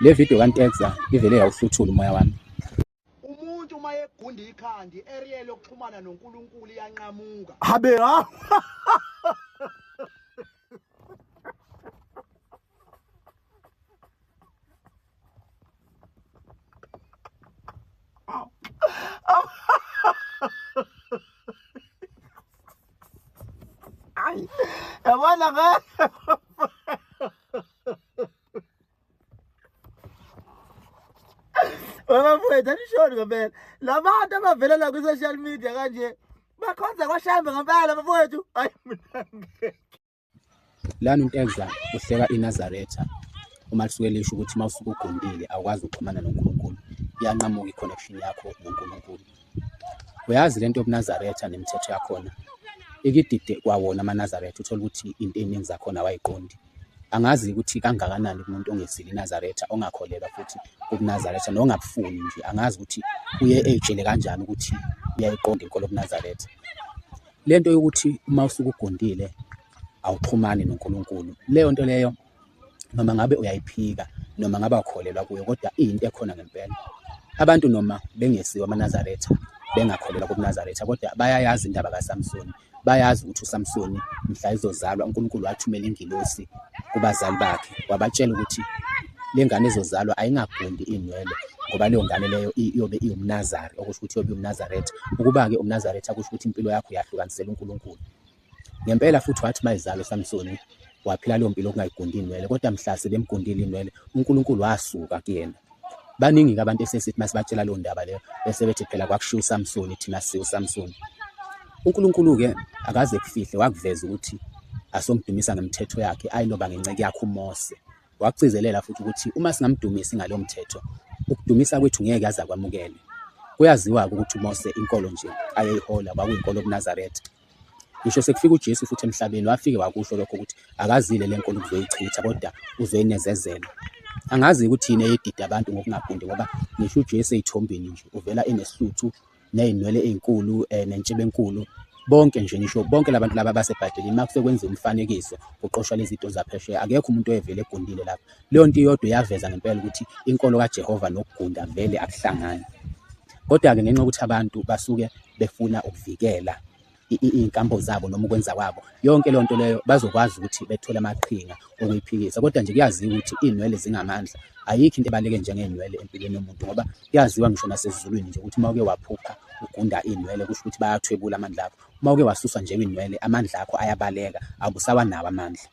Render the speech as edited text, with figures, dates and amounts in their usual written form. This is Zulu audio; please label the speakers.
Speaker 1: Le video kaNtegza ivele yawuhluthula umoya wami.
Speaker 2: Umuntu uma egunda ikhanda i-area yokuxhumana noNkulunkulu iyanqamuka.
Speaker 3: Habe ha. Ay, yabona ke. Bafowethu anishoni ngempela. Labantu abavelela kwi-social media kanje bakhonza kwaShembe ngempela bafowethu. Hayi mina ngeke.
Speaker 1: Lana uNtegza uhleka iNazaretha uma lisuke lisho ukuthi uma usuke ugundile awukwazi ukuxhumana noNkulunkulu, iyanqamuka i-connection yakho noNkulunkulu. Uyazi lento yobuNazaretha nemithetho yakhona ikidide kwawona amaNazaretha, uthole ukuthi into ey'ningi zakhona awayiqondi. Angazi ukuthi kangakanani kumuntu ongesile iNazaretha ongakholelwa futhi kubuNazaretha nongabufuni nje, angazi ukuthi uye ey'tshele kanjani ukuthi uyayiqonda inkolo yobuNazaretha. Le nto yokuthi uma usuke ugundile awuxhumani noNkulunkulu, leyo nto leyo noma ngabe uyayiphika noma ngabe awukholelwa kuyo kodwa iyinto ekhona ngempela. Abantu noma bengesiwo amaNazaretha bengakholelwa kubuNazaretha kodwa bayayazi indaba kaSamsoni, bayazi ukuthi uSamsoni mhla ezozalwa uNkulunkulu wathumela ingilosi kubazali bakhe wabatshela ukuthi le ngane ezozalwa ayingagundi iy'nwele ngoba leyo ngane leyo iyobe iwumNazari, okusho ukuthi iyobe iwumNazaretha. Ukuba-ke umNazaretha kusho ukuthi impilo yakho uyahlukanisela uNkulunkulu. Ngempela futhi wathi uma ezalwa uSamsoni waphila leyo mpilo okungayigundi iy'nwele, kodwa mhla sebemgundile iy'nwele uNkulunkulu wasuka kuyena. Baningi-ke abantu esesithi uma sibatshela leyo ndaba leyo bese bethi phela kwakushiwo uSamsoni thina siwo uSamsoni. UNkulunkulu-ke akaze kufihle wakuveza ukuthi asomdumisa ngemithetho yakhe ayiloba ngenceku yakhe uMose. Wakugcizelela futhi ukuthi uma singamdumisi ngalowo mthetho, ukudumisa kwethu ngeke aze akwamukele. Kuyaziwa-ke ukuthi uMose inkolo nje ayeyihola kwakuyinkolo yobuNazaretha. Ngisho sekufika uJesu futhi emhlabeni wafike wakusho lokho ukuthi akazile le nkolo ukuzoyichitha kodwa uzoyinezezela. Angazi ukuthi yini eyedida abantu ngokungagundi ngoba ngisho uJesu ey'thombeni nje uvela enesihluthu ney'nwele ey'nkulu nentshebe enkulu. Bonke nje ngisho bonke labantu laba abaseBhayibhelini uma kusekwenziwa umfanekiso kuqoshwa lezi zinto zaphesheya akekho umuntu oyevele egundile lapha. Leyo nto iyodwa iyaveza ngempela ukuthi inkolo kaJehova nokugunda vele akuhlangani. Kodwa-ke ngenxa yokuthi abantu basuke befuna ukuvikela iy'nkambo zabo noma ukwenza kwabo, yonke leyo nto leyo bazokwazi ukuthi bethole amaqhinga okuyiphikisa. Kodwa nje kuyaziwa ukuthi iy'nwele zingamandla, ayikho into ebaluleke njengey'nwele empilweni yomuntu ngoba kuyaziwa ngisho nasezulwini nje ukuthi uma uke waphupha ugunda iy'nwele kusho ukuthi bayathwebula amandla akho. Uma uke wasusa nje iy'nwele amandla akho ayabaleka, awusawanawo amandla.